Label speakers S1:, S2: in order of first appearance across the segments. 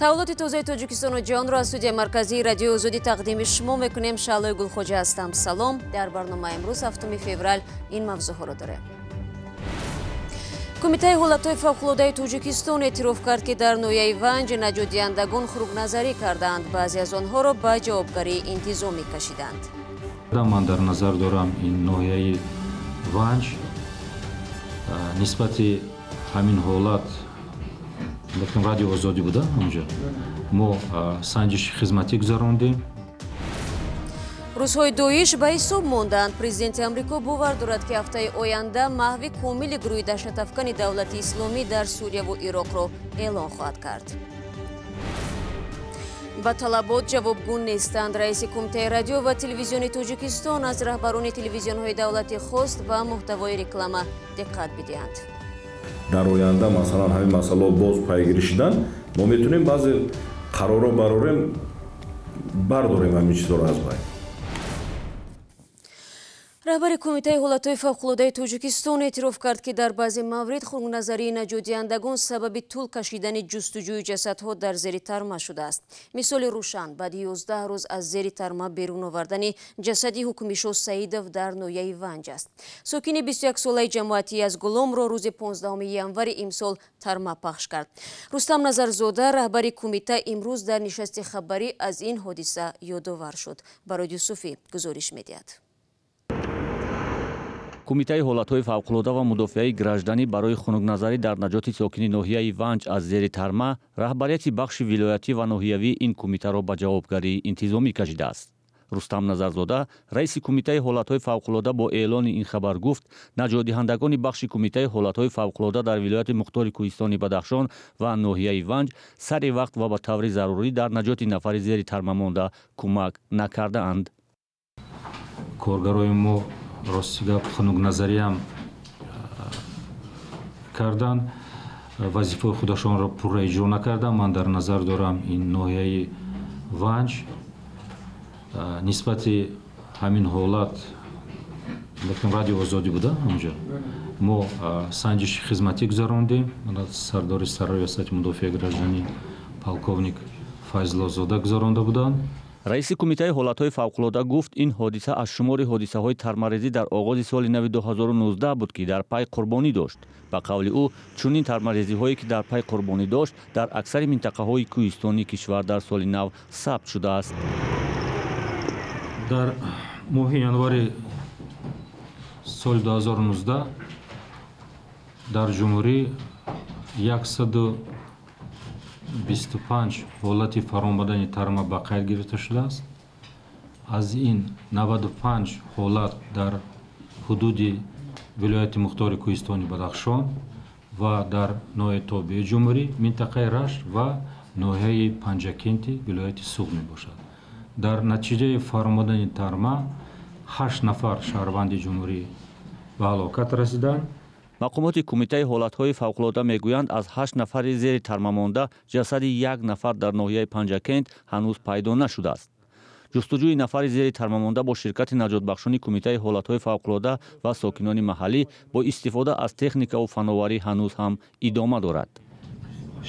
S1: Таваллуди тозаи Тоҷикистону ҷаҳонро аз студияи марказии Радиои Озодӣ тақдими шумо мекунем. Шаълои Гулхоҷа ҳастам. Салом. Дар барномаи имрӯз 7 феврал ин мавзӯъҳоро дорем. Кумитаи ҳолатҳои фавқулодаи Тоҷикистон эътироф кард, ки дар ноҳияи Ванҷ наҷотдиҳандагон хурукназарӣ кардаанд. Баъзе аз онҳоро ба ҷавобгарии интизомӣ кашиданд.
S2: Ман дар назар дорам ин ноҳияи Ванҷ нисбати ҳамин ҳолат Радио Озодӣ буда онҷо мо санҷиши хизматӣ гузарондем.
S1: Рӯзҳои Доиш ба ҳисоб монданд. Президенти Амрико бовар дорад, ки ҳафтаи оянда маҳви комили гурӯҳи даҳшатафкани Давлати Исломӣ дар Сурияву Ироқро эълон хоҳад кард. Ба талабот ҷавобгӯ нестанд. Раиси Кумитаи радио ва телевизиони Тоҷикистон аз раҳбарони телевизионҳои давлатӣ хост ба муҳтавои реклама диққат бидиҳанд.
S3: Дар оянда масалан ҳамин масъалаҳо боз пайгирӣ шудан, мо метавонем баъзе қарорро барорем, бардорем ҳамин чизҳоро аз байн.
S1: Раҳбари Кумитаи ҳолатҳои фавқулодаи Тоҷикистон эътироф кард, ки дар баъзе маврид хурукназарии наҷотдиҳандагон сабаби тӯл кашидани ҷустуҷӯи ҷасадҳо дар зери тарма шудааст. Мисоли рӯшан баъди 11 рӯз аз зери тарма берун овардани ҷасади Ҳукмишо Саидов дар ноҳияи Ванҷ аст. Сокини 21-солаи ҷамоати Язгуломро рӯзи 15 январи имсол тарма пахш кард. Рустам Назарзода, раҳбари кумита, имрӯз дар нишасти хабарӣ аз ин ҳодиса ёдовар шуд. Барод Юсуфӣ гузориш медиҳад.
S4: Кумитаи ҳолатҳои фавқулода ва мудофиаи гражданӣ барои хунукназарӣ дар наҷоти сокини ноҳияи Ванҷ аз зери тарма раҳбарияти бахши вилоятӣ ва ноҳиявии ин кумитаро ба ҷавобгарии интизомӣ кашидааст. Рустам Назарзода, раиси Кумитаи ҳолатҳои фавқулода, бо эълони ин хабар гуфт, наҷотдиҳандагони бахши Кумитаи ҳолатҳои фавқулода дар вилояти мухтори Кӯҳистони Бадахшон ва ноҳияи Ванҷ сари вақт ва ба таври зарурӣ дар наҷоти нафари зери тарма монда кӯмак накардаанд.
S2: Коргарои мо рости гап хунукназариам карданд, вазифаи худашонро пурра иҷро накарданд. Ман дар назар дорам ин ноҳияи Ванҷ нисбати ҳамин ҳолат Радио Озодӣ буда онҷо мо санҷиши хизматӣ гузарондем. Сардори Сарраёсати мудофиаи гражданӣ полковник Файзлозода гузаронда буданд.
S4: Раиси Кумитаи ҳолатҳои фавқулода гуфт, ин ҳодиса аз шумори ҳодисаҳои тармарезӣ дар оғози соли нави 2019 буд, ки дар пай қурбонӣ дошт. Ба қавли ӯ, чунин тармарезиҳое, ки дар пай қурбонӣ дошт, дар аксари минтақаҳои кӯҳистонии кишвар дар соли нав сабт шудааст.
S2: Дар моҳи январи соли 2019 дар ҷумҳурӣ 125 ҳолати фаромадани тарма ба қайд гирифта шудааст. Аз ин 95 ҳолат дар ҳудуди вилояти мухтори Кӯҳистони Бадахшон ва дар ноҳияи тобеи ҷумҳурӣ, минтақаи Рашт ва ноҳияи Панҷакенти вилояти Суғд мебошад. Дар натиҷаи фаромадани тарма 8 нафар шаҳрванди ҷумҳурӣ ба ҳалокат расиданд.
S4: Мақомоти Кумитаи ҳолатҳои фавқулода мегӯянд, аз 8 нафари зери тарма монда ҷасади як нафар дар ноҳияи Панҷакент ҳанӯз пайдо нашудааст. Ҷустуҷӯи нафари зери тарма монда бо ширкати наҷотбахшони Кумитаи ҳолатҳои фавқулода ва сокинони маҳаллӣ бо истифода аз техникаву фановарӣ ҳанӯз ҳам идома дорад.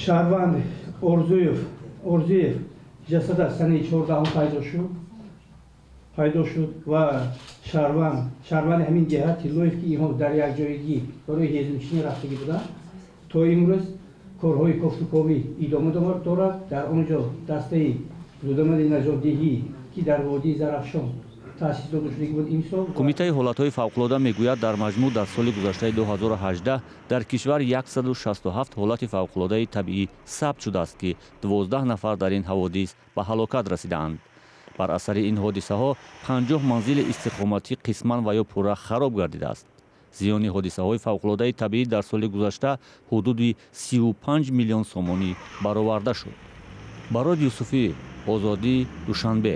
S5: Шаҳрванд Орзуев ҷасадаш санаи 14 пайдо шуд ва шаҳрванди ҳамин деҳа Тиллоев, ки инҳо дар якҷоягӣ барои ҳезумчинӣ рафтагӣ буданд, то имрӯз корҳои кофтуковӣ идома дорад. Дар он ҷо дастаи зудамали наҷотдиҳӣ, ки дар водии Зарафшон таъсис дода шудагӣ буд имсол.
S4: Кумитаи ҳолатҳои фавқулода мегӯяд, дар маҷмӯъ дар соли гузаштаи 2018 дар кишвар 167 ҳолати фавқулодаи табиӣ сабт шудааст, ки 12 нафар дар ин ҳаводис ба ҳалокат расидаанд. Бар асари ин ҳодисаҳо 50 манзили истиқоматӣ қисман ва ё пурра хароб гардидааст. Зиёни ҳодисаҳои фавқулодаи табиӣ дар соли гузашта ҳудуди 35 миллион сомонӣ бароварда шуд. Барод Юсуфӣ, Озодӣ, Душанбе.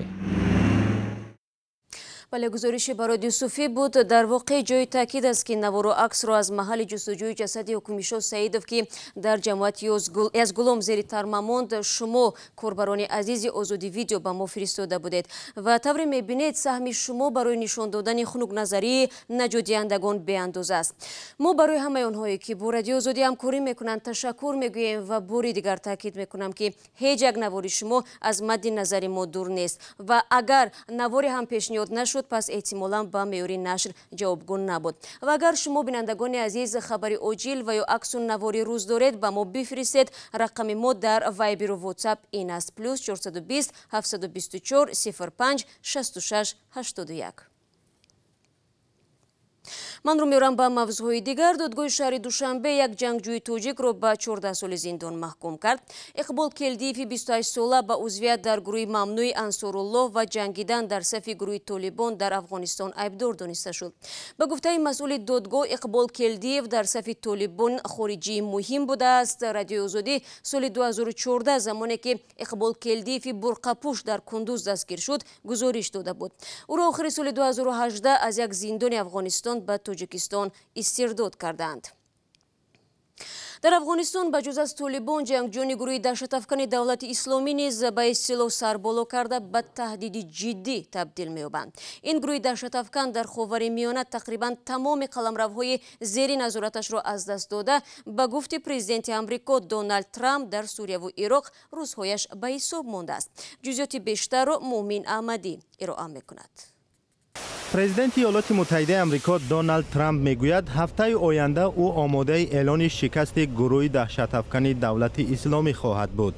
S1: Бале, гузориши Барод Юсуфӣ буд. Дар воқеъ ҷои таъкид аст, ки навору аксро аз маҳалли ҷустуҷӯи ҷасади Ҳукмишо Саидов, ки дар ҷамоати Язгулом зери тарма монд, шумо, корбарони азизи Озодӣ Видео, ба мо фиристода будед. Ва тавре мебинед, саҳми шумо барои нишон додани хунукназарии наҷотдиҳандагон беандоза аст. Мо барои ҳамаи онҳое, ки бо Радиои Озодӣ ҳамкорӣ мекунанд, ташаккур мегӯем ва бори дигар таъкид мекунам, ки ҳеҷ як навори шумо аз мадди назари мо дур нест ва агар наворе ҳам пешниҳод нашуд, пас эҳтимолан ба меъёри нашр ҷавобгӯ набуд. Ва агар шумо, бинандагони азиз, хабари оҷил ва ё аксу навори рӯз доред, ба мо бифиристед. Рақами мо дар Вайберу Ватсап ин аст: +420 724 05 66 81. Ман рӯ меорам ба мавзӯъҳои дигар. Додгоҳи шаҳри Душанбе як ҷангҷӯи тоҷикро ба 14 соли зиндон маҳкум кард. Иқбол Келдиеви 28 сола ба узвият дар гурӯҳи мамнӯи Ансоруллоҳ ва ҷангидан дар сафи гурӯҳи Толибон дар Афғонистон айбдор дониста шуд. Ба гуфтаи масъули додгоҳ, Иқбол Келдиев дар сафи Толибон хориҷии муҳим будааст. Радиои Озодӣ соли 2014, замоне ки Иқбол Келдиеви бурқапӯш дар Кундуз дастгир шуд, гузориш дода буд. Ӯро охири соли 2018 аз як зиндони Афғонистон ба Тоҷикистон истирдод карданд. Дар Афғонистон ба ҷуз аз Толибон, ҷангҷӯёни гурӯҳи даҳшатафкани Давлати Исломӣ низ ба истилоҳ сарболо карда, ба таҳдиди ҷиддӣ табдил меёбанд. Ин гурӯҳи даҳшатафкан дар Ховари Миёна тақрибан тамоми қаламравҳои зери назораташро аз даст дода, ба гуфти президенти Амрико Доналд Трамп, дар Сурияву Ироқ рӯзҳояш ба ҳисоб мондааст. Ҷузъиёти бештарро Муъмин Аҳмадӣ ироа мекунад.
S6: Президенти Иёлоти Муттаҳидаи Амрико Доналд Трамп мегӯяд, ҳафтаи оянда ӯ омодаи эълони шикасти гурӯҳи даҳшатафкани Давлати Исломӣ хоҳад буд.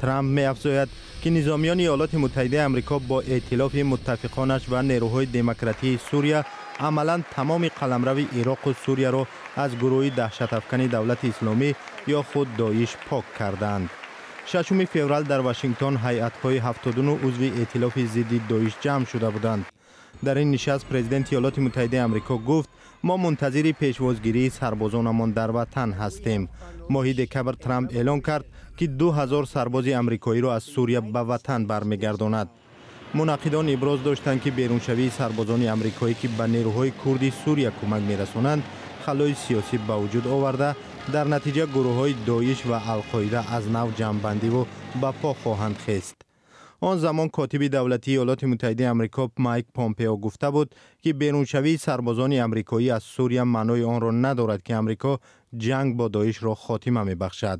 S6: Трамп меафзояд, ки низомиёни Иёлоти Муттаҳидаи Амрико бо эътилофи муттафиқонаш ва нерӯҳои демократии Сурия амалан тамоми қаламрави Ироқу Сурияро аз гурӯҳи даҳшатафкани Давлати Исломӣ ё худ Доиш пок кардаанд. 6 феврал дар Вашингтон ҳайатҳои 79 узви эътилофи зидди Доиш ҷамъ шуда буданд. Дар ин нишаст президенти Иёлоти Муттаҳидаи Амрико гуфт: «Мо мунтазири пешвозгирии сарбозонамон дар ватан ҳастем». Моҳи декабр Трамп эълон кард, ки 2000 сарбози амрикоиро аз Сурия ба ватан бармегардонад. Мунаққидон иброз доштанд, ки беруншавии сарбозони амрикоӣ, ки ба нерӯҳои курди Сурия кӯмак мерасонанд, халои сиёсӣ ба вуҷуд оварда, дар натиҷа гурӯҳҳои Доиш ва Алқоида аз нав ҷамъбандиву ба по хоҳанд хест. Он замон котиби давлатии Иёлоти Муттаҳидаи Амрико Майк Помпео гуфта буд, ки беруншавии сарбозони амрикоӣ аз Сурия маънои онро надорад, ки Амрико ҷанг бо Доишро хотима мебахшад.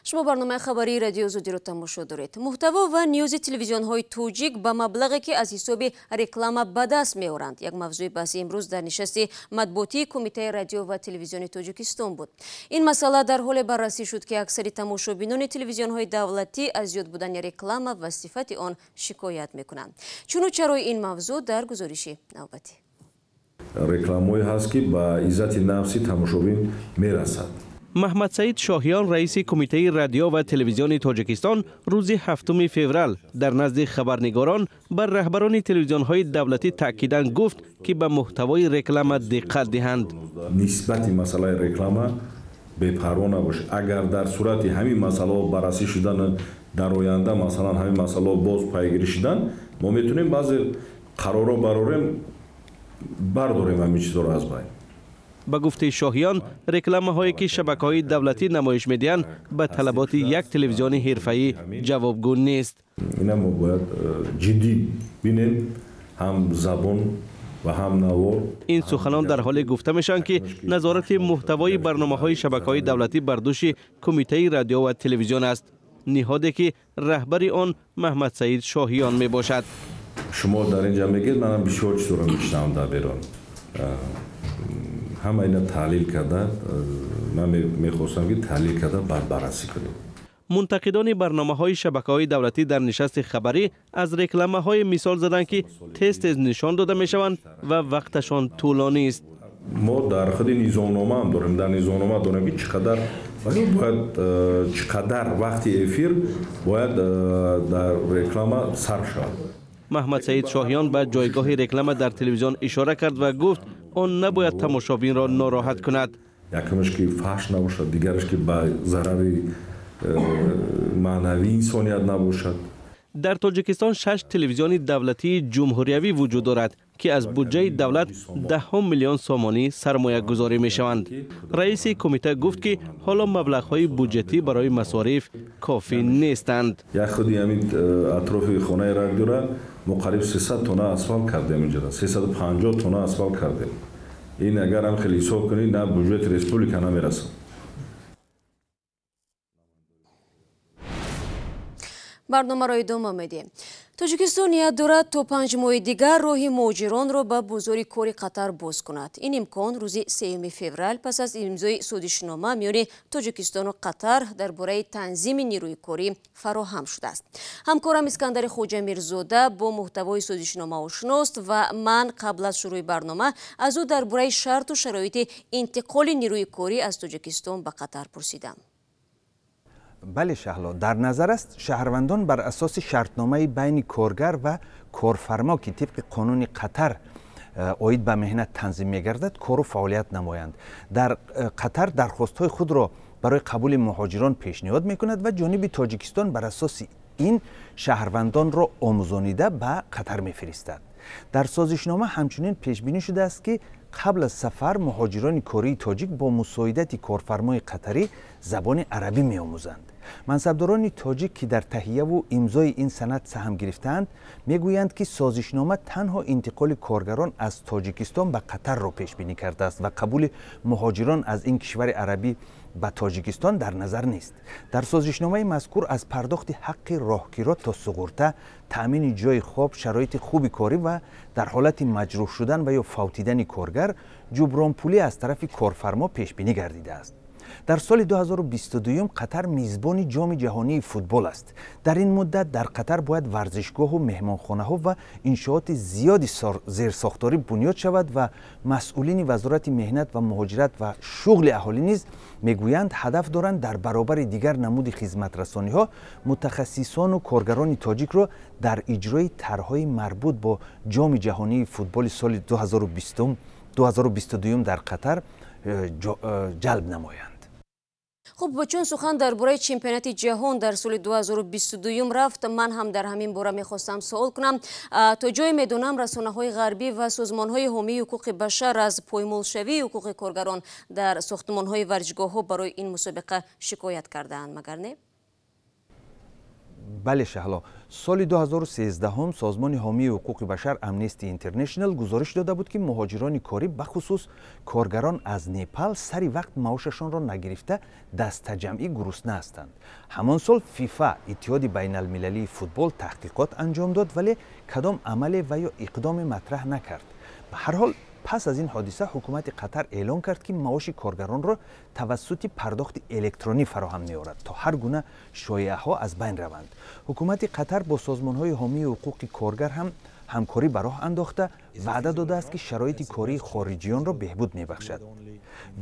S1: Шумо барномаи хабарии Радиои Озодиро тамошо доред. Муҳтаво ва ниёзи телевизионҳои тоҷик ба маблағе, ки аз ҳисоби реклама ба даст меоранд, як мавзӯи баҳси имрӯз дар нишасти матбуотии Кумитаи радио ва телевизиони Тоҷикистон буд. Ин масъала дар ҳоле баррасӣ шуд, ки аксари тамошобинони телевизионҳои давлатӣ аз зиёд будани реклама ва сифати он шикоят мекунанд. Чуну чарои ин мавзӯъ дар гузориши навбатӣ.
S3: Рекламое ҳаст, ки ба иззати нафси тамошобин мерасад.
S7: Маҳмадсаид Шоҳиён, раиси Кумитаи радио ва телевизиони Тоҷикистон, рӯзи 7 феврал дар назди хабарнигорон бар раҳбарони телевизионҳои давлатӣ таъкидан гуфт, ки ба муҳтавои реклама диққат диҳанд.
S3: Нисбати масъалаи реклама бепарво набошед. Агар дар сурати ҳамин масъалаҳо баррасӣ шудан, дар оянда, масалан, ҳамин масъалаҳо боз пайгирӣ шудан, мо метавонем баъзе қарорро барорем, бардорем ҳамин чизҳоро аз байн.
S7: Ба гуфтаи Шоҳиён, рекламаҳое, ки шабакаҳои давлатӣ намоиш медиҳанд, ба талаботи як телевизиони ҳирфаӣ ҷавобгӯ нест.
S3: Ина мо бояд ҷиддӣ бинем, ҳам забон ва ҳам навор.
S7: Ин суханон дар ҳоле гуфта мешаванд, ки назорати муҳтавои барномаҳои шабакаҳои давлатӣ бар дӯши Кумитаи радио ва телевизион аст, ниҳоде ки раҳбари он Маҳмадсаид Шоҳиён мебошад.
S3: Шумо дар ин ҷа мегӯед, манам бисёр чизҳоро мешунавам дар берун. Ҳама ина таҳлил карда, ман мехостам, ки таҳлил карда, баъд баррасӣ кунем.
S7: Мунтақидони барномаҳои шабакаҳои давлатӣ дар нишасти хабарӣ аз рекламаҳое мисол заданд, ки тез тез нишон дода мешаванд ва вақташон тӯлонист.
S3: Мо дар худи низомнома ҳам дорем, дар низомнома дорем, ки чӣ қадар бояд, чӣ қадар вақти эфир бояд дар реклама сарф шавад.
S7: Маҳмадсаид Шоҳиён ба ҷойгоҳи реклама дар телевизион ишора кард ва гуфт, он набояд тамошобинро нороҳат кунад.
S3: Якумаш, ки фаҳш набошад, дигараш, ки ба зарари маънавии инсоният набошад.
S7: Дар Тоҷикистон 6 телевизиони давлатии ҷумҳуриявӣ вуҷуд дорад, ки аз буҷаи давлат 10 миллион сомонӣ сармоягузорӣ мешаванд. Раиси кумита гуфт, ки ҳоло маблағҳои буҷетӣ барои масориф кофӣ нестанд.
S3: Як худи ҳамин атрофи хонаи радиора мо қариб 300 тонна асфалт кардем, инҷода 350 тонна асфалт кардем. Ин агар ҳам хеле ҳисоб кунед, на буҷети республика намерасад.
S1: Барномаро идома медиҳем. Тоҷикистон ният дорад то 5 моҳи дигар роҳи муҳоҷиронро ба бозори кори Қатар боз кунад. Ин имкон рӯзи 3 феврал пас аз имзои созишнома миёни Тоҷикистону Қатар дар бораи танзими нерӯи корӣ фароҳам шудааст. Ҳамкорам Искандари Хоҷамирзода бо муҳтавои созишнома ошност ва ман қабл аз шурӯи барнома аз ӯ дар бораи шарту шароити интиқоли нерӯи корӣ аз Тоҷикистон ба Қатар пурсидам.
S8: Бале, Шаҳло, дар назар аст шаҳрвандон бар асоси шартномаи байни коргар ва корфармо, ки тибқи қонуни Қатар оид ба меҳнат танзим мегардад, кору фаъолият намоянд. Дар Қатар дархостҳои худро барои қабули муҳоҷирон пешниҳод мекунад ва ҷониби Тоҷикистон бар асоси ин шаҳрвандонро омӯзонида ба Қатар мефиристад. Дар созишнома ҳамчунин пешбинӣ шудааст, ки қабл аз сафар муҳоҷирони кории тоҷик бо мусоидати корфармои қатарӣ забони арабӣ меомӯзанд. Мансабдорони тоҷик, ки дар таҳияву имзои ин санад саҳм гирифтаанд, мегӯянд, ки созишнома танҳо интиқоли коргарон аз Тоҷикистон ба Қатарро пешбинӣ кардааст ва қабули муҳоҷирон аз ин кишвари арабӣ ба Тоҷикистон дар назар нест. Дар созишномаи мазкур аз пардохти ҳаққи роҳкиро то суғурта, таъмини ҷойи хоб, шароити хуби корӣ ва дар ҳолати маҷрӯҳ шудан ва ё фавтидани коргар ҷубронпулӣ аз тарафи корфармо пешбинӣ гардидааст. Дар соли 2022 Қатар мизбони ҷоми ҷаҳонии футбол аст. Дар ин муддат дар Қатар бояд варзишгоҳу меҳмонхонаҳо ва иншооти зиёди зерсохторӣ бунёд шавад ва масъулини Вазорати меҳнат ва муҳоҷират ва шуғли аҳолӣ низ мегӯянд, ҳадаф доранд дар баробари дигар намуди хизматрасониҳо мутахассисону коргарони тоҷикро дар иҷрои тарҳҳои марбут бо ҷоми ҷаҳонии футболи соли 2022 дар Қатар ҷалб намоянд.
S1: Хуб, чун сухан дар бораи чемпионати ҷаҳон дар соли 2022 рафт, ман ҳам дар ҳамин бора мехостам суол кунам. То ҷое медонам, расонаҳои ғарбӣ ва созмонҳои ҳомии ҳуқуқи башар аз поймолшавии ҳуқуқи коргарон дар сохтмонҳои варзишгоҳҳо барои ин мусобиқа шикоят кардаанд, магар не?
S8: Бале, Шаҳло, соли 2013 созмони ҳомии ҳуқуқи башар Amnesty International гузориш дода буд, ки муҳоҷирони корӣ, бахусус коргарон аз Непал, сари вақт маошашонро нагирифта дастаҷамъӣ гурусна ҳастанд. Ҳамон сол ФИФА, Иттиҳоди байналмилалии футбол, таҳқиқот анҷом дод, вале кадом амале ва ё иқдоме матраҳ накард. Ба ҳар ҳол, пас аз ин ҳодиса ҳукумати Қатар эълон кард, ки маоши коргаронро тавассути пардохти электронӣ фароҳам меорад, то ҳар гуна шоеаҳо аз байн раванд. Ҳукумати Қатар бо созмонҳои ҳомии ҳуқуқи коргар ҳам ҳамкорӣ ба роҳ андохта, ваъда додааст, ки шароити кории хориҷиёнро беҳбуд мебахшад.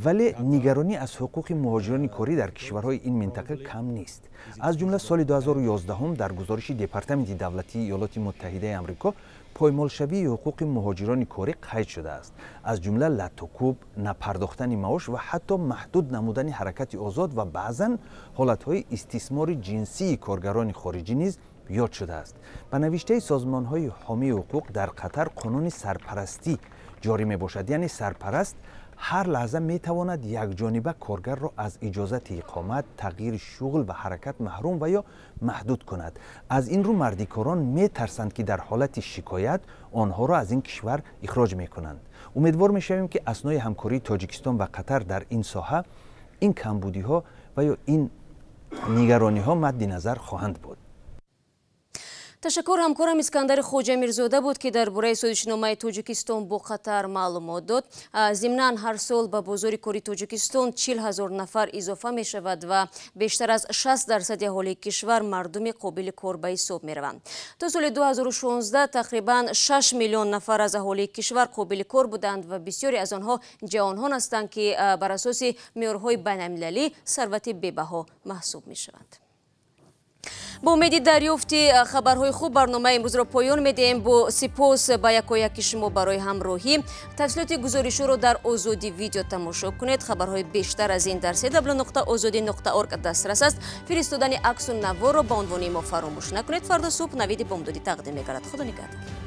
S8: Вале нигаронӣ аз ҳуқуқи муҳоҷирони корӣ дар кишварҳои ин минтақа кам нест. Аз ҷумла соли 2011 дар гузориши Департаменти давлатии Иёлоти Муттаҳидаи Амрико поймолшавии ҳуқуқи муҳоҷирони корӣ қайд шудааст, аз ҷумла латтукӯб, напардохтани маош ва ҳатто маҳдуд намудани ҳаракати озод ва баъзан ҳолатҳои истисмори ҷинсии коргарони хориҷӣ низ ёд шудааст. Ба навиштаи созмонҳои ҳомии ҳуқуқ, дар Қатар қонуни сарпарастӣ ҷорӣ мебошад, яъне сарпараст ҳар лаҳза метавонад якҷониба коргарро аз иҷозати иқомат, тағйири шуғл ва ҳаракат маҳрум ва ё маҳдуд кунад. Аз ин рӯ мардикорон метарсанд, ки дар ҳолати шикоят онҳоро аз ин кишвар ихроҷ мекунанд. Умедвор мешавем, ки аснои ҳамкории Тоҷикистон ва Қатар дар ин соҳа ин камбудиҳо ва ё ин нигарониҳо мадди назар хоҳанд буд.
S1: Ташаккур. Ҳамкорам Искандари Хоҷамирзода буд, ки дар бораи созишномаи Тоҷикистон бо Қатар маълумот дод. Зимнан ҳар сол ба бозори кори Тоҷикистон 40 000 нафар изофа мешавад ва бештар аз 60% аҳолии кишвар мардуми қобили кор ба ҳисоб мераванд. То соли 2016 тақрибан 6 миллион нафар аз аҳолии кишвар қобили кор буданд ва бисёре аз онҳо ҷавонҳон ҳастанд, ки бар асоси меъёрҳои байналмилалӣ сарвати бебаҳо маҳсуб мешаванд. Бо умеди дарёфти хабарҳои хуб барномаи имрӯзро поён медиҳем. Бо сипос ба якояки шумо барои ҳамроҳӣ. Тафсилоти гузоришҳоро дар Озодӣ Видео тамошо кунед. Хабарҳои бештар аз ин дар cw.ozodi.org дастрас аст. Фиристодани аксу наворро ба унвони мо фаромӯш накунед. Фардо субҳ Навиди Бомдодӣ тақдим мегардад. Худо нигаҳдор.